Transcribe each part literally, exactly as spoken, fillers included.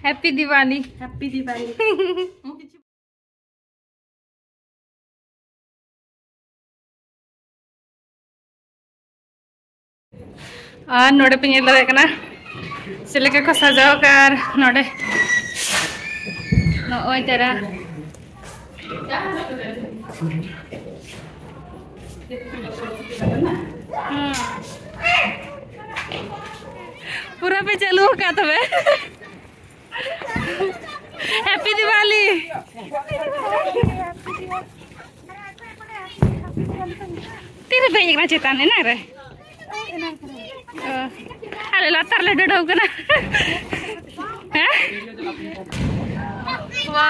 Happy Diwali. Happy Diwali. ᱟᱨ ᱱᱚᱰᱮ ᱯᱮ ᱧᱮᱞ ᱫᱟᱲᱮᱭᱟᱜ ᱠᱟᱱᱟ ᱪᱮᱫ ᱞᱮᱠᱟ ᱠᱚ ᱥᱟᱡᱟᱣ ᱟᱠᱟᱫᱼᱟ᱾ ᱟᱨ ᱱᱚᱰᱮ ᱱᱚᱜᱼᱚᱭ ᱛᱟᱨᱟ᱾ ᱦᱩᱸ᱾ ᱯᱩᱨᱟᱹ ᱯᱮ ᱪᱟᱹᱞᱩ ᱟᱠᱟᱫ ᱛᱚᱵᱮ᱾ Happy Diwali. ᱛᱤᱨᱮ ᱯᱮ ᱦᱮᱡ ᱠᱟᱱᱟ ᱪᱮᱛᱟᱱ? ᱮᱱᱟᱝ ᱨᱮ? ᱚ, ᱟᱞᱮ ᱞᱟᱛᱟᱨ ᱞᱮ ᱰᱚᱰᱚ ᱠᱟᱱᱟ᱾ ᱦᱮᱸ? ᱣᱟ᱾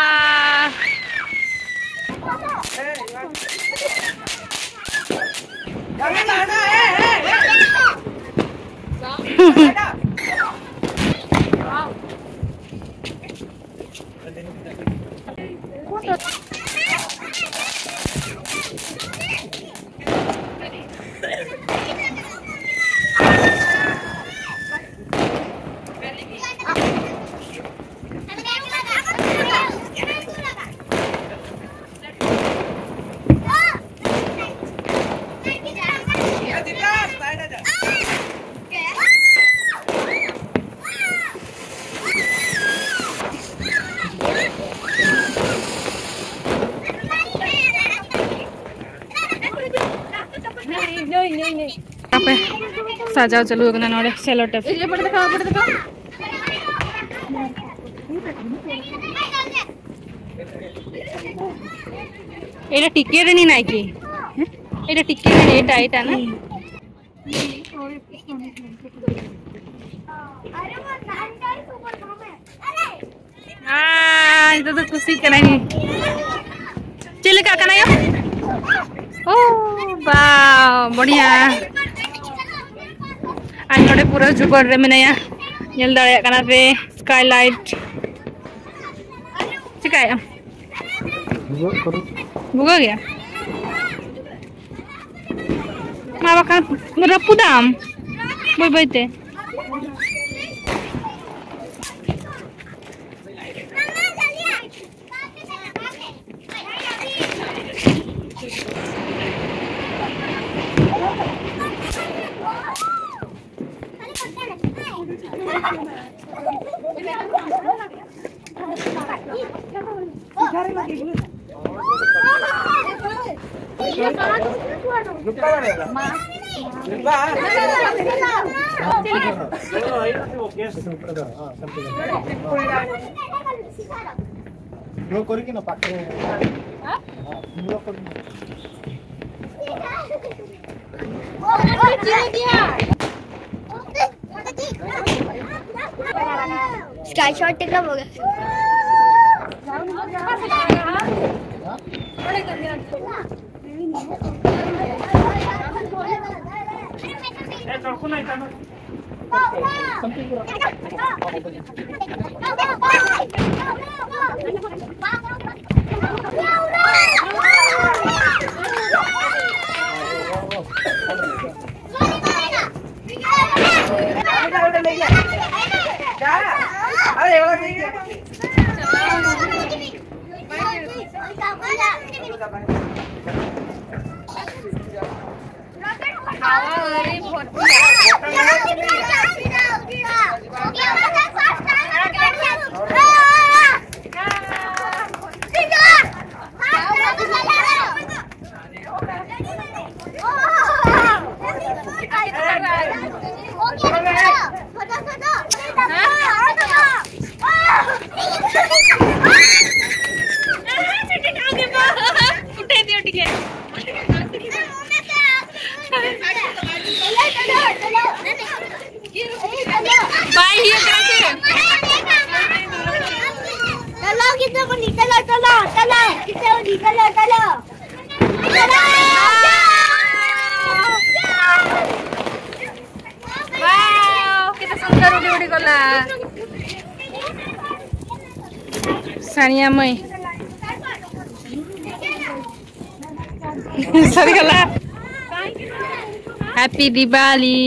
ᱟᱯᱮ ᱥᱟᱡᱟᱣ ᱪᱟᱹᱞᱩ ᱟᱠᱟᱱᱟ ᱱᱚᱰᱮ cello tape. এটা টিকিয়ে দেনি নাকি? এটা টিকিয়ে দেনি, এটা, এটা না? ᱟᱨ ᱱᱤᱛᱚᱜ ᱫᱚ ᱠᱩᱥᱤ ᱠᱟᱱᱟᱭ᱾ ᱪᱮᱫ ᱞᱮᱠᱟ ᱠᱟᱱᱟᱭ? ᱳ, ᱵᱟᱣ, ᱵᱚᱲᱤᱭᱟ᱾ ᱟᱨ ᱱᱚᱰᱮ ᱯᱩᱨᱟᱹ ᱡᱩᱜᱟᱹᱲ ᱨᱮ ᱢᱮᱱᱟᱭᱟ, ᱧᱮᱞ ᱫᱟᱲᱮᱭᱟᱜ ᱠᱟᱱᱟ ᱯᱮ, skylight᱾ ᱪᱤᱠᱟᱭᱮᱫ ᱟᱢ? ᱵᱷᱩᱜᱟᱹᱜ ᱠᱟᱱᱟ᱾ ᱵᱷᱩᱜᱟᱹᱜ ᱜᱮᱭᱟ? ᱢᱟ ᱵᱟᱠᱷᱟᱱ ᱨᱟᱹᱯᱩᱫᱟᱢ ᱵᱟᱹᱭ ᱵᱟᱹᱭ ᱛᱮ᱾ Blow କରିକି ନା ପାଖରେ। ହଁ, blow କରିକି। स्काई शॉट टेकअप हो गया। चलो, कितने बनी? चलो, चलो, चलो, कितने बनी? चलो, चलो। वाओ, केते सुंदर उड़ी उड़ी गला। सानिया मई। सरी गला। हैप्पी दिवाली।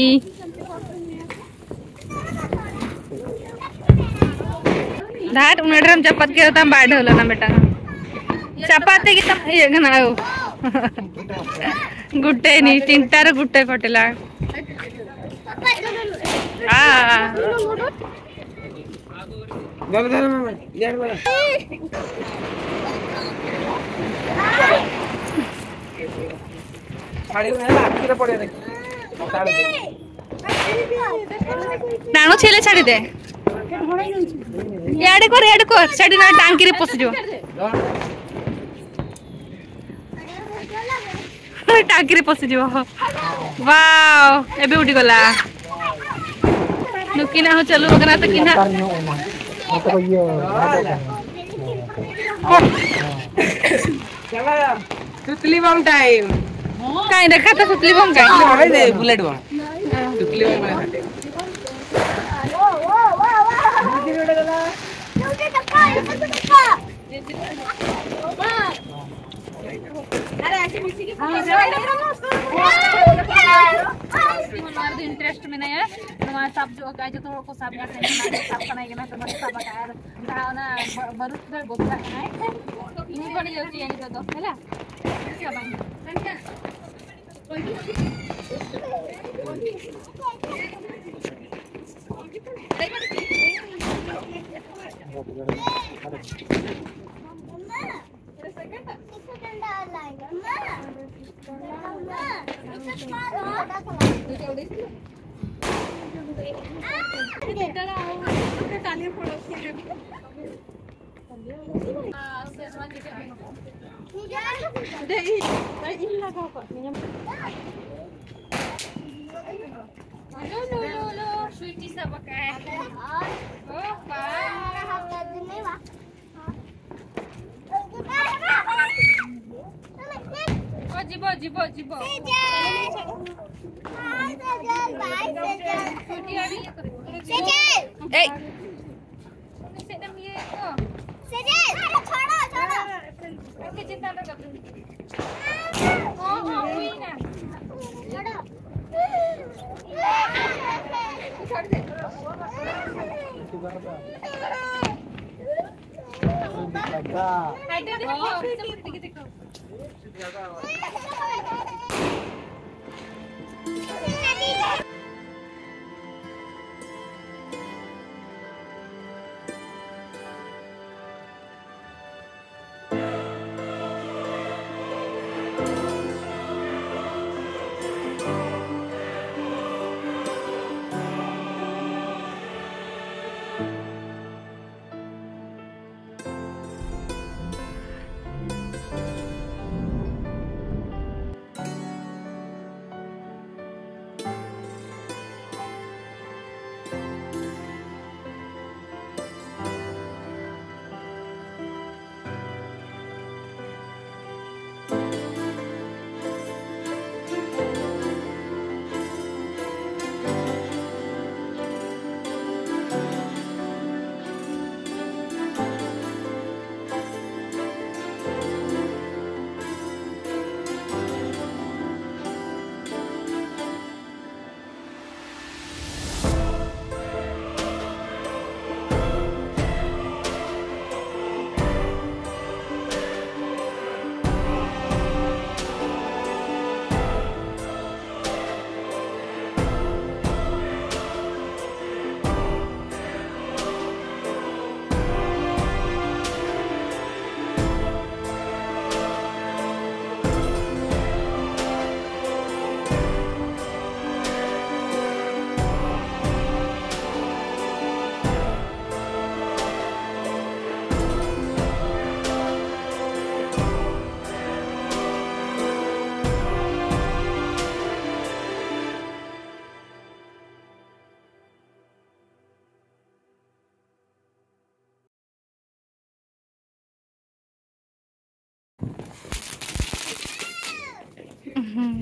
धात उन्हें ड्रम चपात के होता बाय ढोला ना बेटा। चपाते की तम ये घना ओ। गुट्टे नहीं, तीन तार गुट्टे पटेला। आ। ᱫᱟᱫᱟ, ᱫᱟᱫᱟ, ᱢᱟᱢᱟ, ᱤᱭᱟᱹ ᱵᱟᱲᱟ᱾ ᱪᱷᱟᱲᱤ ᱢᱮ, ᱟᱹᱠᱷᱤᱨ ᱨᱮ ᱯᱚᱲᱮ ᱫᱮ᱾ ᱱᱟᱱᱩ ᱪᱮᱞᱮ ᱪᱷᱟᱲᱤ ᱫᱮ? ᱮᱭᱟᱰᱮ ᱠᱚᱨ, ᱮᱭᱟᱰᱮ ᱠᱚᱨ, ᱪᱷᱟᱲᱤ ᱱᱟ ᱴᱟᱝᱠᱤ ᱨᱮ ᱯᱚᱥᱤᱡᱚ᱾ ᱴᱟᱝᱠᱤ ᱨᱮ ᱯᱚᱥᱤᱡᱚ᱾ ᱵᱟᱣ, ᱮᱵᱮ ᱩᱰᱤ ᱜᱚᱞᱟ᱾ ᱱᱩᱠᱤᱱᱟᱜ ᱦᱚᱸ ᱪᱟᱹᱞᱩ ᱟᱠᱟᱱᱟ ᱛᱟᱹᱠᱤᱱ ᱦᱟᱸᱜ᱾ ᱞᱟᱛᱟᱨ ᱧᱚᱜ ᱮᱱᱟ᱾ ᱱᱚᱛᱮ ᱫᱚ ᱤᱭᱟᱹ, ᱪᱟᱞᱟᱣ᱾ ᱥᱩᱛᱞᱤ ᱵᱟᱢ ᱴᱟᱭᱤᱢ᱾ ᱠᱟᱭ ᱫᱮᱠᱷᱟ ᱛᱚ ᱥᱩᱛᱞᱤ ᱵᱟᱢ ᱠᱟᱭ᱾ ᱥᱩᱛᱞᱤ ᱵᱟᱢ ᱫᱮ, ᱵᱩᱞᱮᱴ ᱵᱟᱢ᱾ ᱥᱩᱛᱞᱤ ᱵᱟᱢ ᱠᱟᱭ᱾ ᱱᱚᱣᱟ ᱨᱮᱫᱚ interest ᱢᱮᱱᱟᱭᱟ, ᱱᱚᱣᱟ ᱥᱟᱵ ᱡᱚᱜ ᱠᱟᱜᱼᱟ, ᱡᱚᱛᱚ ᱦᱚᱲ ᱠᱚ ᱥᱟᱵ ᱠᱟᱜᱼᱟ, ᱥᱟᱵ ᱥᱟᱱᱟᱭᱮ ᱠᱟᱱᱟ, ᱛᱚ ᱱᱚᱣᱟ ᱥᱟᱵ ᱠᱟᱜᱼᱟ᱾ ᱟᱨ ᱡᱟᱦᱟᱸ ᱚᱱᱟ ᱵᱟᱹᱨᱩᱫ ᱫᱚᱭ ᱵᱚᱫᱞᱟᱜ ᱠᱟᱱᱟᱭ, ᱤᱧ ᱠᱷᱚᱱ ᱤᱭᱟᱹ ᱦᱚᱪᱚᱭᱟ ᱱᱤᱛᱚᱜ ᱫᱚ, ᱦᱮᱞᱟ? ᱥᱮ ᱵᱟᱝ? ᱞᱚ, ᱞᱚ, ᱞᱚ, ᱞᱚ, ᱥᱩᱭᱴᱤ ᱥᱟᱵ ᱟᱠᱟᱫ᱾ ᱳ, ᱵᱟᱵᱟ᱾ ᱳ, ᱡᱤᱵᱚ, ᱡᱤᱵᱚ, ᱡᱤᱵᱚ᱾ ᱥᱩᱭᱴᱤ ᱟᱹᱰᱤ ᱤᱭᱟᱹ ᱠᱚᱨᱮ᱾ ᱮᱭ᱾ ᱩᱱᱤ ᱥᱮᱫ ᱮᱢ ᱤᱭᱟᱹᱭᱟ ᱛᱚ᱾ ᱥᱮ ᱪᱮᱫ? ᱪᱷᱟᱲᱟ, ᱪᱷᱟᱲᱟ᱾ ᱟᱨᱠᱤ ᱪᱮᱛᱟᱱ ᱨᱮ ᱜᱟᱵᱨᱩ᱾ ᱦᱚᱸ, ᱦᱚᱸ, ᱦᱩᱭᱱᱟ᱾ ᱪᱷᱟᱲᱟ᱾ ᱟᱹᱰᱤ ᱟᱹᱰᱤ ᱦᱚᱲ᱾ ᱫᱮᱠᱷᱚ, ᱫᱮᱠᱷᱚ᱾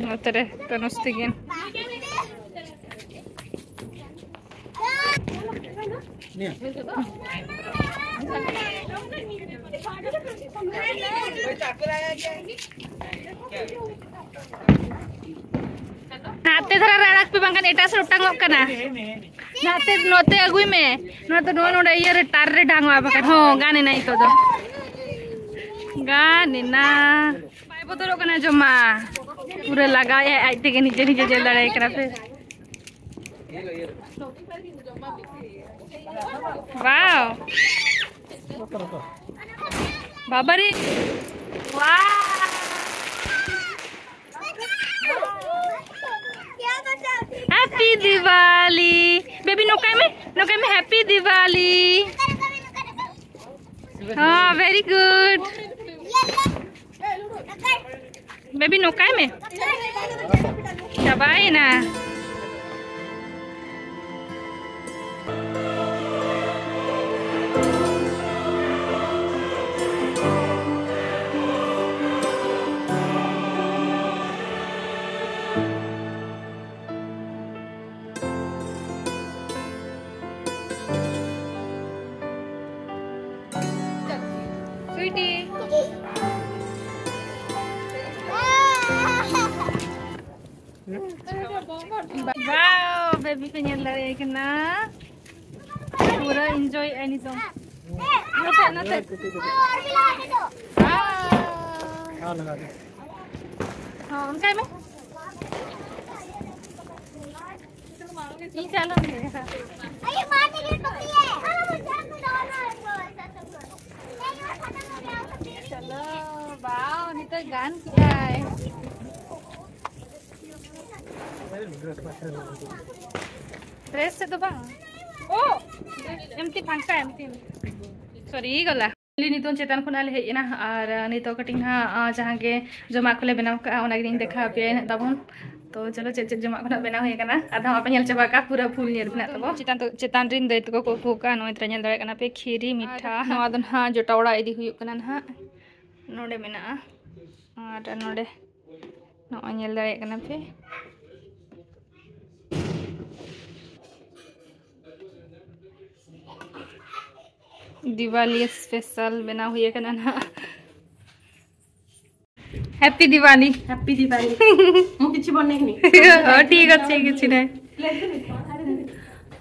ᱱᱚᱛᱮ ᱨᱮ ᱛᱚᱱᱩᱥ ᱛᱤᱠᱤᱱ᱾ ᱱᱟᱛᱮ ᱫᱷᱟᱨᱟ ᱨᱮ ᱟᱲᱟᱜ ᱯᱮ, ᱵᱟᱝᱠᱷᱟᱱ ᱮᱴᱟᱜ ᱥᱮᱫ ᱚᱴᱟᱝᱚᱜ ᱠᱟᱱᱟ᱾ ᱱᱟᱛᱮ ᱱᱚᱛᱮ ᱟᱹᱜᱩᱭ ᱢᱮ᱾ ᱱᱚᱣᱟ ᱫᱚ ᱱᱚᱜᱼᱚ ᱱᱚᱰᱮ ᱤᱭᱟᱹ ᱨᱮ ᱛᱟᱨ ᱨᱮ ᱰᱷᱟᱝᱚᱜᱼᱟ, ᱵᱟᱠᱷᱟᱱ ᱦᱚᱸ ᱜᱟᱱ ᱮᱱᱟ ᱱᱤᱛᱚᱜ ᱫᱚ᱾ ᱜᱟᱱ ᱮᱱᱟ᱾ ᱵᱟᱭ ᱵᱚᱫᱚᱞᱚᱜ ᱠᱟᱱᱟ ᱡᱚᱢᱟ᱾ ᱯᱩᱨᱟᱹ ᱞᱟᱜᱟᱣ ᱮᱫ ᱟᱡ ᱛᱮᱜᱮ, ᱱᱤᱡᱮ ᱱᱤᱡᱮ ᱧᱮᱞ ᱫᱟᱲᱮᱭᱟᱭ ᱠᱟᱱᱟ ᱯᱮ᱾ ᱵᱟᱣ᱾ ᱵᱟᱵᱟᱨᱮ᱾ ᱵᱟᱣ᱾ Happy Diwali. Baby, ᱱᱚᱝᱠᱟᱭ ᱢᱮ, ᱱᱚᱝᱠᱟᱭ ᱢᱮ, Happy Diwali. ᱦᱚᱸ, very good. Baby, ᱱᱚᱝᱠᱟᱭ ᱢᱮ᱾ ᱪᱟᱵᱟᱭᱮᱱᱟ᱾ Sweetie. Wow, baby ᱯᱮ ᱧᱮᱞ ᱫᱟᱲᱮᱭᱟᱭ ᱠᱟᱱᱟ᱾ ᱯᱩᱨᱟᱹ enjoy ᱮᱫᱟᱭ ᱱᱤᱛᱚᱝ᱾ ᱱᱚᱛᱮ, ᱱᱚᱛᱮ᱾ Wow. ᱦᱚᱸ, ᱚᱱᱠᱟᱭ ᱢᱮ᱾ ᱤᱧ ᱥᱮᱫ ᱟᱞᱚᱢ ᱧᱮᱞᱟ᱾ ᱪᱚᱞᱚ, wow, ᱱᱤᱛᱚᱜ ᱜᱟᱱ ᱠᱮᱫᱟᱭ᱾ Dress ᱥᱮᱫ ᱫᱚ ᱵᱟᱝ᱾ ᱳ! ᱮᱢᱛᱤ ᱯᱷᱟᱝᱠᱟ, ᱮᱢᱛᱤ᱾ Sorry, ᱜᱚᱞᱟ᱾ ᱱᱤᱛᱚᱝ ᱪᱮᱛᱟᱱ ᱠᱷᱚᱱᱟᱜ ᱞᱮ ᱦᱮᱡ ᱮᱱᱟ ᱟᱨ ᱱᱤᱛᱚᱜ ᱠᱟᱹᱴᱤᱡ ᱱᱟᱦᱟᱜ, ᱟᱸ, ᱡᱟᱦᱟᱸ ᱜᱮ ᱡᱚᱢᱟᱜ ᱠᱚᱞᱮ ᱵᱮᱱᱟᱣ ᱠᱟᱜᱼᱟ, ᱚᱱᱟ ᱜᱮᱞᱤᱧ ᱫᱮᱠᱷᱟᱣ ᱟᱯᱮᱭᱟ ᱱᱟᱦᱟᱜ ᱛᱟᱵᱚᱱ᱾ ᱛᱚ ᱪᱚᱞᱚ, ᱪᱮᱫ ᱪᱮᱫ ᱡᱚᱢᱟᱜ ᱠᱚ ᱱᱟᱦᱟᱜ ᱵᱮᱱᱟᱣ ᱦᱩᱭ ᱟᱠᱟᱱᱟ, ᱟᱫᱚ ᱵᱟᱯᱮ ᱧᱮᱞ ᱪᱟᱵᱟ ᱠᱟᱜᱼᱟ, ᱯᱩᱨᱟᱹ full ᱧᱮᱞ ᱯᱮ ᱱᱟᱦᱟᱜ ᱛᱟᱵᱚᱱ᱾ ᱪᱮᱛᱟᱱ ᱪᱮᱛᱟᱱ ᱨᱤᱱ ᱫᱟᱹᱭ ᱛᱟᱠᱚ ᱠᱚ ᱩᱛᱩ ᱟᱠᱟᱫᱼᱟ, ᱱᱚᱜᱼᱚᱭ ᱛᱚᱨᱟ ᱧᱮᱞ ᱫᱟᱲᱮᱭᱟᱜ ᱠᱟᱱᱟ ᱯᱮ, ᱠᱷᱤᱨᱤ, ᱢᱤᱴᱷᱟ᱾ ᱟᱨ ᱱᱚᱣᱟ ᱫᱚ ᱱᱟᱦᱟᱜ ᱡᱚᱴᱟᱣ ᱚᱲᱟᱜ ᱤᱫᱤ ᱦᱩᱭᱩᱜ ᱠᱟᱱᱟ ᱱᱟᱦᱟᱜ, ᱱᱚᱰᱮ ᱢᱮᱱᱟᱜᱼᱟ᱾ ᱟᱨ ᱱᱚᱰᱮ ᱱᱚᱜᱼᱚᱭ ᱧᱮᱞ ᱫᱟᱲᱮᱭᱟᱜ ᱠᱟᱱᱟ ᱯᱮ, ᱫᱤᱣᱟᱞᱤ ᱥᱯᱮᱥᱟᱞ ᱵᱮᱱᱟᱣ ᱦᱩᱭ ᱟᱠᱟᱱᱟ ᱱᱟᱦᱟᱜ᱾ ᱦᱮᱯᱤ ᱫᱤᱣᱟᱞᱤ। ᱦᱮᱯᱤ ᱫᱤᱣᱟᱞᱤ। ମୁଁ କିଛି ବନେଇନି। ହଉ, ଠିକ୍ ଅଛି, କିଛି ନାହିଁ।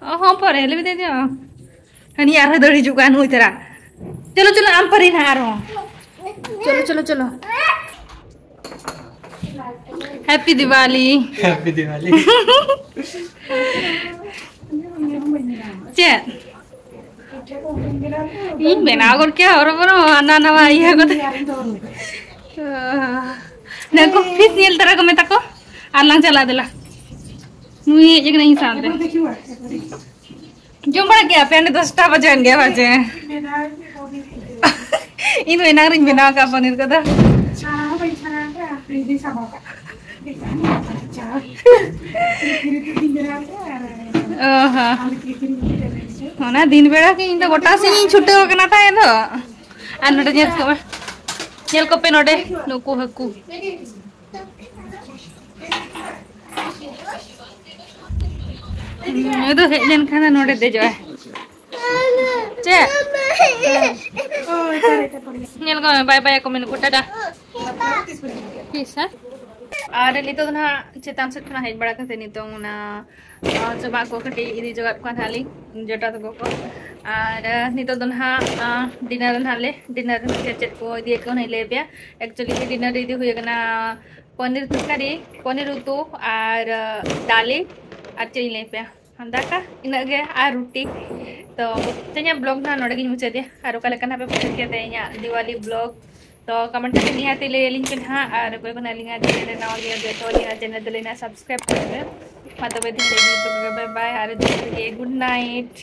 ᱚ, ᱦᱚᱸ, ᱯᱚᱨᱮ ᱞᱟᱹᱭ ᱫᱟᱹᱧ᱾ ᱦᱟᱹᱱᱤ ᱟᱨᱦᱚᱸ ᱫᱟᱹᱲ ᱦᱤᱡᱩᱜ ᱠᱟᱱ ᱱᱩᱭ ᱛᱟᱨᱟ᱾ ᱪᱚᱞᱚ, ᱪᱚᱞᱚ, ᱟᱢ ᱯᱟᱹᱨᱤ ᱱᱟᱦᱟᱜ ᱟᱨᱦᱚᱸ᱾ ᱪᱚᱞᱚ, ᱪᱚᱞᱚ, ᱪᱚᱞᱚ᱾ ᱦᱮᱯᱤ ᱫᱤᱣᱟᱞᱤ। ᱦᱮᱯᱤ ᱫᱤᱣᱟᱞᱤ। ᱪᱮᱫ? ᱤᱧ ᱵᱮᱱᱟᱣ ᱜᱚᱫ ᱠᱮᱭᱟ ᱦᱚᱨᱚ ᱵᱚᱨᱚ, ᱦᱟᱱᱟ ᱱᱟᱣᱟ ᱤᱭᱟᱹ ᱠᱚᱛᱮ᱾ ᱱᱩᱠᱩ ᱯᱷᱤᱥ ᱧᱮᱞ ᱛᱟᱨᱟ ᱠᱚ ᱢᱮᱛᱟ ᱠᱚ, ᱟᱨ ᱞᱟᱝ ᱪᱟᱞᱟᱜ ᱫᱮᱞᱟ᱾ ᱱᱩᱭ ᱦᱮᱡ ᱟᱠᱟᱱᱟ ᱤᱧ ᱥᱟᱶᱛᱮ᱾ ᱡᱚᱢ ᱵᱟᱲᱟ ᱠᱮᱜᱼᱟ ᱯᱮ? ᱱᱤᱛ ᱫᱚᱥᱴᱟ ᱵᱟᱡᱮ ᱮᱱ ᱜᱮᱭᱟ ᱵᱟᱡᱮ᱾ ᱤᱧ ᱫᱚ ᱮᱱᱟᱝ ᱨᱤᱧ ᱵᱮᱱᱟᱣ ᱟᱠᱟᱫ ᱯᱚᱱᱤᱨ ᱠᱚᱫᱚ᱾ ᱚ ᱦᱚᱸ᱾ ᱚᱱᱟ ᱫᱤᱱ ᱵᱮᱲᱟ ᱜᱮ ᱤᱧ ᱫᱚ ᱜᱚᱴᱟ ᱥᱮᱫ ᱤᱧ ᱪᱷᱩᱴᱟᱹᱣ ᱟᱠᱟᱱᱟ ᱛᱟᱦᱮᱸ ᱫᱚ᱾ ᱟᱨ ᱱᱚᱰᱮ ᱧᱮᱞ ᱠᱚᱢᱮ, ᱧᱮᱞ ᱠᱚᱯᱮ ᱱᱚᱰᱮ ᱱᱩᱠᱩ ᱦᱟᱹᱠᱩ᱾ ᱱᱩᱭ ᱫᱚ ᱦᱮᱡ ᱞᱮᱱᱠᱷᱟᱱ ᱫᱚ ᱱᱚᱰᱮ ᱫᱮᱡᱚᱜᱼᱟᱭ᱾ ᱪᱮᱫ? ᱧᱮᱞ ᱠᱚᱢᱮ, ᱵᱟᱭ ᱵᱟᱭ ᱠᱚ ᱢᱮᱱ ᱠᱚ, ᱴᱟᱴᱟ᱾ ᱛᱤᱥ ᱦᱮᱸ? ᱟᱨ ᱱᱤᱛᱚᱜ ᱫᱚ ᱱᱟᱦᱟᱜ ᱪᱮᱛᱟᱱ ᱥᱮᱫ ᱠᱷᱚᱱᱟᱜ ᱦᱮᱡ ᱵᱟᱲᱟ ᱠᱟᱛᱮ ᱱᱤᱛᱚᱝ ᱚᱱᱟ, ᱟᱸ, ᱡᱚᱢᱟᱜ ᱠᱚ ᱠᱟᱹᱴᱤᱡ ᱤᱫᱤ ᱡᱚᱜᱟᱜ ᱠᱚᱣᱟ ᱱᱟᱦᱟᱜ ᱞᱤᱧ, ᱡᱚᱴᱟ ᱛᱟᱠᱚ ᱠᱚ᱾ ᱟᱨ, ᱟᱸ, ᱱᱤᱛᱚᱜ ᱫᱚ ᱱᱟᱦᱟᱜ, ᱟᱸ, ᱰᱤᱱᱟᱨ ᱱᱟᱦᱟᱜ ᱞᱮ, ᱰᱤᱱᱟᱨ ᱨᱮ ᱪᱮᱫ ᱪᱮᱫ ᱠᱚ ᱤᱫᱤᱭᱟᱠᱚ ᱚᱱᱟᱧ ᱞᱟᱹᱭ ᱟᱯᱮᱭᱟ᱾ Actually ᱰᱤᱱᱟᱨ ᱨᱮ ᱤᱫᱤ ᱦᱩᱭ ᱟᱠᱟᱱᱟ ᱯᱚᱱᱤᱨ ᱛᱚᱨᱠᱟᱨᱤ, ᱯᱚᱱᱤᱨ ᱩᱛᱩ ᱟᱨ, ᱟᱸ, ᱰᱟᱞᱤ ᱟᱨ ᱪᱮᱫ ᱤᱧ ᱞᱟᱹᱭ ᱟᱯᱮᱭᱟ, ᱫᱟᱠᱟ, ᱤᱱᱟᱹᱜ ᱜᱮ, ᱟᱨ ᱨᱩᱴᱤ᱾ ᱛᱚ ᱛᱮᱦᱮᱧᱟᱜ ᱵᱞᱚᱜ ᱱᱟᱦᱟᱜ ᱱᱚᱰᱮ ᱜᱤᱧ ᱢᱩᱪᱟᱹᱫᱮᱜᱼᱟ᱾ ᱟᱨ ᱚᱠᱟ ᱞᱮᱠᱟ ᱱᱟᱦᱟᱜ ᱯᱮ ᱵᱩᱡᱷᱟᱹᱣ ᱠᱮᱫᱟ ᱤᱧᱟᱹᱜ ᱫᱤᱣᱟᱞᱤ ᱵᱞᱚᱜ, ᱛᱚ ᱠᱚᱢᱮᱱᱴ ᱠᱟᱛᱮ ᱱᱤᱦᱟᱹᱛ ᱞᱟᱹᱭ ᱟᱹᱞᱤᱧ ᱯᱮ ᱱᱟᱦᱟᱜ᱾ ᱟᱨ ᱚᱠᱚᱭ ᱠᱚ ᱱᱟᱦᱟᱜ ᱟᱹᱞᱤᱧᱟᱜ ᱪᱮᱱᱮᱞ ᱨᱮ ᱱᱟᱣᱟ ᱜᱮᱭᱟ, ᱡᱚᱛᱚ ᱟᱹᱞᱤᱧᱟᱜ ᱪᱮᱱᱮᱞ ᱫᱚ ᱞᱤᱧ ᱥᱟᱵᱥᱠᱨᱟᱭᱤᱵ ᱠᱟᱜ ᱯᱮ᱾ ᱢᱟ ᱛᱚᱵᱮ ᱛᱮᱦᱮᱧ ᱞᱟᱹᱜᱤᱫ ᱫᱚ ᱵᱟᱭ ᱵᱟᱭ, ᱟᱨ ᱡᱚᱛᱚ ᱜᱮ ᱜᱩᱰ ᱱᱟᱭᱤᱴ᱾